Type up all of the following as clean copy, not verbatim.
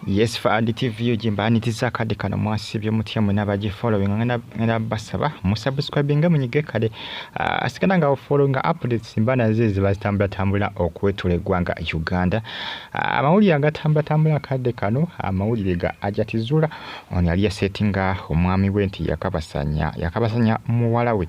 Yes, Fuad TV UG mbaaniriza akadde kano. Mwasibye mutya mwena abagifollowing? Ngenda basaba musubscribinga, munyige kale asigala nga following updates mba nazo eziba zitambulatambula okwetula eggwanga Uganda. Amawulire agatambulatambula akadde kano, amawulire ga Hajati Zula. Ono yali yasetinga omwami we nti yakabasanya muwala we.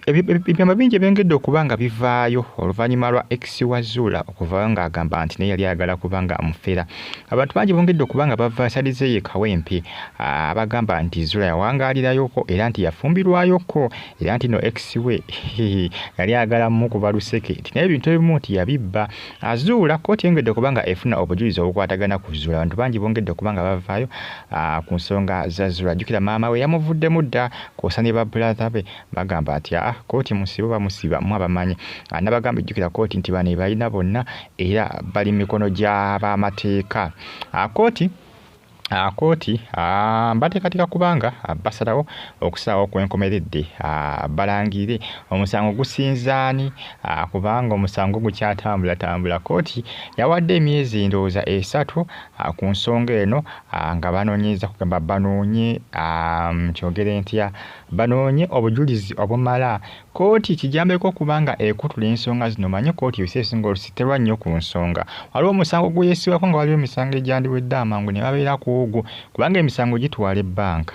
Ebyama bingi ebyengedde okuba nga bivaayo oluvannyuma lwa ex wa Zula okuvaayo ng'agamba nti naye yali ayagala kuba nga amufera. Abantu bangi bongedde okuba nga bava salize ye Kawempe, abagamba nti Zula yawangaalirayoko era nti yafumbirwayoko, era nti no ex we yali ayagala mukuba luseke, nti naye ebintu ebimu nti yabibba. Zula kkooti eyongedde okuba nga efuna obujulizi obukwatagana ku Zula. Abantu bangi bongedde okuba nga bavaayo ku nsonga za Zula. Jjukira maama we yamuvuddemu dda, kw'ossa ne babulatha be bagamba nti aa kkooti musibe oba musiba mu abamanyi. Nabagamba ejjukira kkooti nti bano ebalina bonna era bali mu mikono gy'abamateeka. Kkooti bateekateeka kubanga basalawo okusalawo okwenkomeredde, balangirire omusango gusinzaani, kubanga omusango gukyatambulatambula. Kkooti yawadde emyezi ndowooza 3 ku nsonga eno, nga banoonyereza, kugamba banoonye, kyogere ntya, banoonye obujulizi obumala. Kkooti kijambeko kubanga ekutula ensonga zino. Manye kkooti ebiseera ebisinga oluusi terwa nnyo ku nsonga. Waliwo omusango gweyesibwako nga waliwo emisango egyandiwedde amangu ne babeera ku ogwo, kubanga emisango gitwala ebbanga.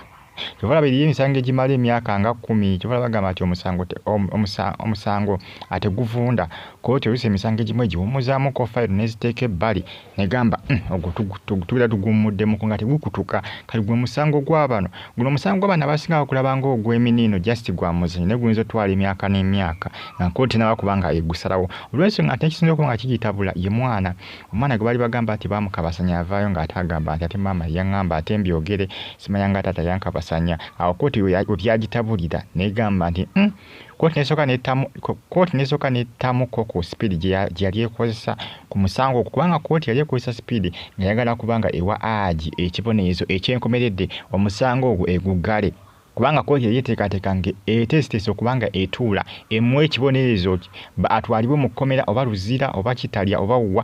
Kyova olaba eriyo emisango egimala emyaka nga 10. Kyova olaba bagamba nti omusango ate guvunda. Kkooti oluusi emisango egimu egiwummuzaamuko fayiro n'eziteeka ebbali negamba ogwo tubeera tuguwummuddemuko nga tegukutuka. Kati gwe musango gwa bano, guno omusango gwa bano abasinga bakulaba ng'ogw'eminiino, just gwa muzannyo, naye guyinza otwala emyaka n'emyaka nga kkooti tennaba kuba nga egusalawo, olw'ensonga nti ekisinza okuba nga kigitabula ye mwana. Omwana gwe baali bagamba nti baamukabasanya avaayo ng'ate agamba nti ate maama yaŋŋamba ate mbyogere, simanya nga taata yankabasanya. Awo kkooti we byagitabulira n'egamba nti kkooti n'esooka n'ettamuko ku sipiidi gye yali ekozesa ku musango ogwo, kubanga kkooti yali ekozesa sipiidi ng'eyagala kubanga ewa Haji ekibonerezo ekyenkomeredde, omusango ogwo eguggale, kubanga kkooti yali eteekateeka nga eteeseteese okuba nga etuula emuwa ekibonerezo atwalibwe mu kkomera oba Luzira oba Kitalya oba wa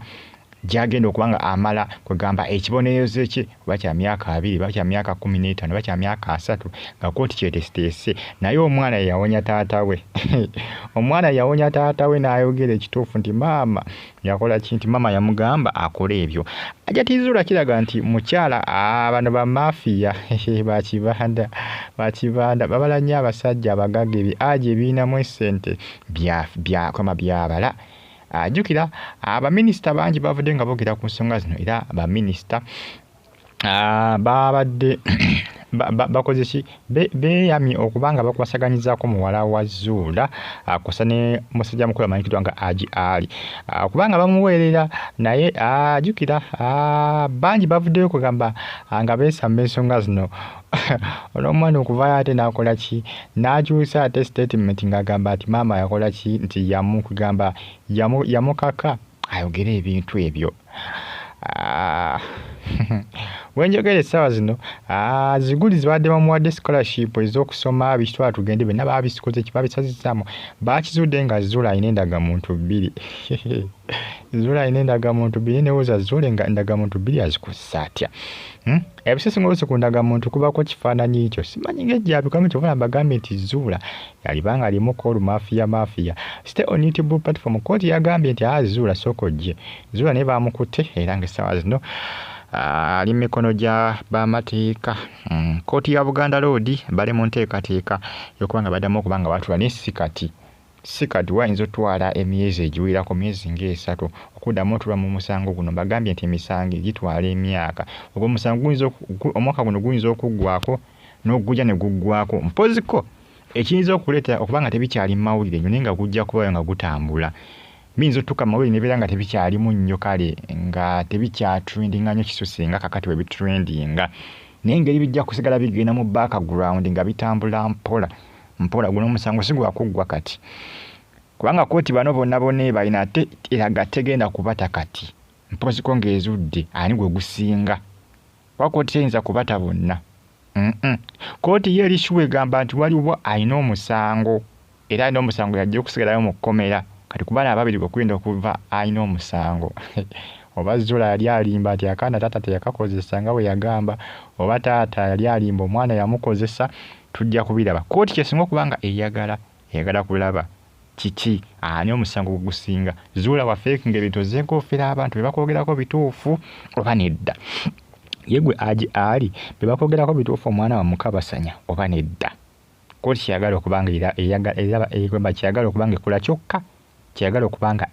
gy'agenda okuba nga amala kwegamba ekibonerezo kye, oba kya myaka 20 oba kya myaka 15 oba kya myaka 30, nga kkooti kyeteeseteese. Naye omwana yawonya taata we, omwana yawonya taata we n'ayogera ekituufu nti maama yakola ki, nti maama yamugamba akole ebyo. Hajati Zula kiraga nti mukyala bano bamafiya bakibanda babala nnyo abasajja abagagga ebi Haji ebirinamu essente byakoma byabala. Jjukira abaminisita bangi bavudde nga boogera ku nsonga zino, era baminisita babadde bakoze ki, beeyamye okuba nga bakwasaganyizaako muwala wa Zula kw'ossa ne musajja mukulu amanyikiddwa nga Haji Ali kubanga bamuweerera. Naye jjukira bangi bavuddeyo kugamba nga beesamba ensonga zino. Ono omwana okuvaayo ate n'akola ki, n'akyusa ate statement ng'agamba nti maama yakola ki, nti yamukugamba yamukaka ayogere ebintu ebyo. Wenjogera essaawa zino, ziguli zibadde bamuwadde scholarship ez'okusoma bikitwala tugende byonna babisikoze ki, babisazizaamu. Bakizudde nga Zula alina endagamuntu 2. Zula alina endagamuntu 2, newoza Zula nga endagamuntu 2 azikozesa atya? Ebiseera oluusi ku ndagamuntu kubako kifaananyi kyo, simanyi ng'ejjabikamu. Kyova mbagambye nti Zula yalibanga alimuko olumafiya mafiya. Stay on YouTube platform. Kkooti yagambye nti Zula sooka ojje. Zula naye bamukutte era ng'essaawa zino ali mu mikono gya bamateeka. Kkooti ya Buganda Road bali mu nteekateeka y'okuba nga baddamu okuba nga batuula, naye si kati, si kati. Wayinza otwala emyezi egiwerako, myezi ng'esatu, okuddamu otuula mu musango guno. Mbagambye nti emisango gitwala emyaka. Ogwo omusango guyinza omwaka guno guyinza okuggwako n'ogujja ne guggwako mpoziko ekiyinza okuleeta okuba nga tebikyali mu mawulire nnyo, naye nga gujja kubayo nga gutambula. Biyinza otuuka mu mawulire ne bibeera nga tebikyalimu nnyo, kale nga tebikyatrendinga nnyo kisuse nga kakati bwe bitrendinga, naye engeri bijja kusigala bigenda mu background nga bitambula mpola mpola. Guno omusango si gwa kuggwa kati, kubanga kkooti bano bonna bonna ebalina ate eraga tegenda kubata kati mpoziko ng'ezudde ani gwe gusinga, kuba kkooti teyinza kubata bonna. Kkooti ye eri sure egamba nti waliwo alina omusango, era alina omusango yajja okusigalayo mu kkomera. Kati ku bano ababiri kwe kugenda okuva alina omusango. Oba Zuula yali alimba nti akaana taata teyakakozesa nga bwe yagamba, oba taata yali alimba omwana yamukozesa, tujja kubiraba. Kkooti kyesinga okuba nga eyagala, eyagala kulaba kiki, ani omusango gwe gusinga. Zuula wa faking ebintu ozzeeko ofera abantu bye bakwogerako bituufu oba nedda. Ye gwe Haji Ali bye bakwogerako bituufu omwana wamukabasanya oba nedda. Kkooti kyeyagala okuba nga kyeyagala okuba nga ekola kyokka, kyeyagala okuba nga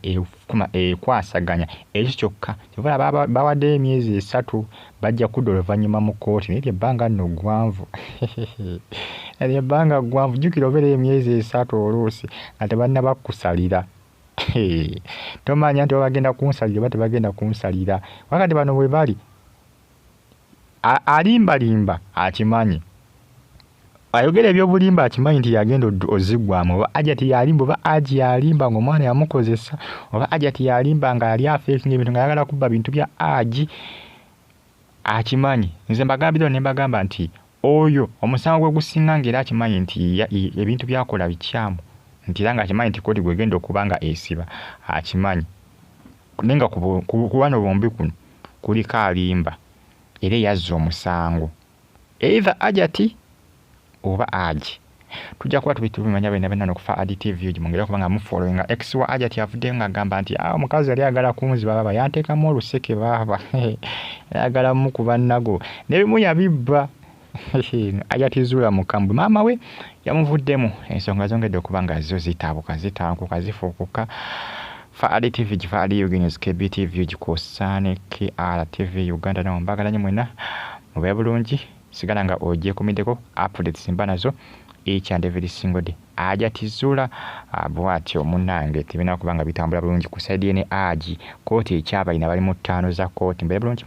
ekwasaganya ekyo kyokka. Kyova olaba bawaddeyo emyezi 3 bajja kudda oluvannyuma mu kkooti, naye ebbanga nno ggwanvu. Eryo ebbanga ggwanvu, jjukira obeera emyezi 3 oluusi nga tebannaba kukusalira. Tomanya nti oba bagenda kunsalira oba tebagenda kunsalira. Wakati bano bwe bali, alimbalimba akimanyi. Ayogera ebyobulimba akimanyi nti yagenda ozigwamu, oba Hajati yalimba, oba Haji yalimba ng'omwana yamukozesa, oba Hajati yalimba nga yali afeekinga ebintu ng'ayagala kubba bintu bya Haji, akimanyi. Nze mbagambirawo ne mbagamba nti oyo omusango gwe gusinga ng'era akimanyi nti ebintu by'akola bikyamu, nti era ng'akimanyi nti kkooti gw'egenda okuba nga esiba, akimanyi. Naye nga ku bano bombi kuno kuliko alimba era eyazza omusango, either Hajati oba Haji. Tujja kuba tubimanya byonna byonna n'okufa Adi TV mwongere okuba nga mufollowinga. Ex wa Hajati avuddeyo ng'agamba nti omukazi yali ayagala kunziba baaba, yanteekamu oluseke baaba, ayagala mukuba nnago, n'ebimu yabibba. Hajati Zuula mukambwe, maama we yamuvuddemu. Ensonga zongedde okuba nga zo zitaabuka, zitankuka, zifuukuka. Fa Adi TV, Fa Adi UG News, KBTV UG, kw'ossa ne KRTV Uganda. Nammwe mbagala nnyo mwenna, mubeere bulungi, sigala nga ogyekumiddeko updates mba nazo each and every single day. Hajati Zuula bw'atyo munnange tebirina kuba nga bitambula bulungi ku side ye ne Haji. Kkooti ekyabalina bali mu ttaano za kkooti. Mbeere bulungi.